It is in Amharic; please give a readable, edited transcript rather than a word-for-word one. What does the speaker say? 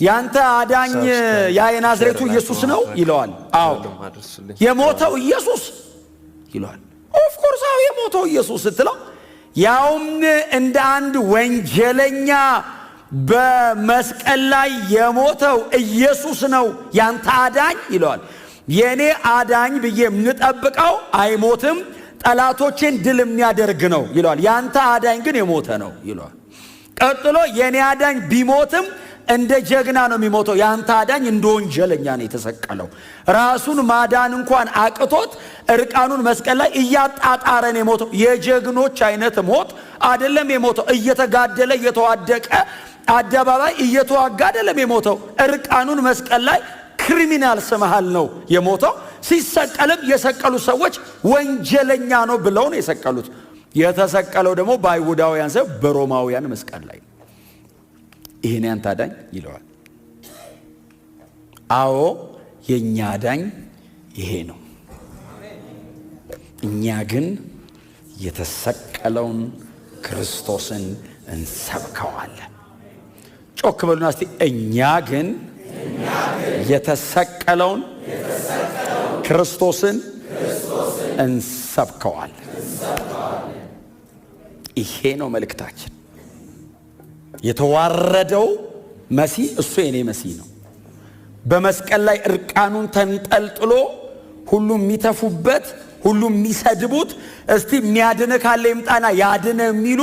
ያንተ አዳኝ Subscribe፣ ያ የናዝሬቱ Share፣ like ኢየሱስ ነው በማድረግ ይለዋል። አዎ። ሁሉም አድርሱልኝ። የሞተው ኢየሱስ ይለዋል። Of course አዎ፣ የሞተው ኢየሱስ ስትለው ያውም እንደ አንድ ወንጀለኛ በመስቀል ላይ የሞተው ኢየሱስ ነው ያንተ አዳኝ ይለዋል። የእኔ አዳኝ ብዬ የምጠብቀው አይሞትም፣ ጠላቶቼን ድል የሚያደርግ ነው ይለዋል። ያንተ አዳኝ ግን የሞተ ነው ይለዋል። ቀጥሎ የእኔ አዳኝ ቢሞትም እንደ ጀግና ነው የሚሞተው። ያንተ አዳኝ እንደ ወንጀለኛ ነው የተሰቀለው። ራሱን ማዳን እንኳን አቅቶት እርቃኑን መስቀል ላይ እያጣጣረ ነው የሞተው። የጀግኖች አይነት ሞት አይደለም የሞተው። እየተጋደለ፣ እየተዋደቀ፣ አደባባይ እየተዋጋ አይደለም የሞተው። እርቃኑን መስቀል ላይ criminals መሃል ነው የሞተው። ሲሰቀልም የሰቀሉ ሰዎች ወንጀለኛ ነው ብለው ነው የሰቀሉት። የተሰቀለው ደግሞ በአይሁዳውያን ሳይሆን በሮማውያን መስቀል ላይ ነው። ይህን ያንተ አዳኝ ይለዋል። አዎ፣ የእኛ አዳኝ ይሄ ነው። እኛ ግን የተሰቀለውን ክርስቶስን እንሰብከዋለን። ጮክ በሉና እስቲ እኛ ግን የተሰቀለውን ክርስቶስን እንሰብከዋለን። ይሄ ነው መልእክታችን። የተዋረደው መሲህ እሱ የኔ መሲህ ነው። በመስቀል ላይ እርቃኑን ተንጠልጥሎ ሁሉም የሚተፉበት፣ ሁሉም የሚሰድቡት፣ እስቲ የሚያድን ካለ ይምጣና ያድን የሚሉ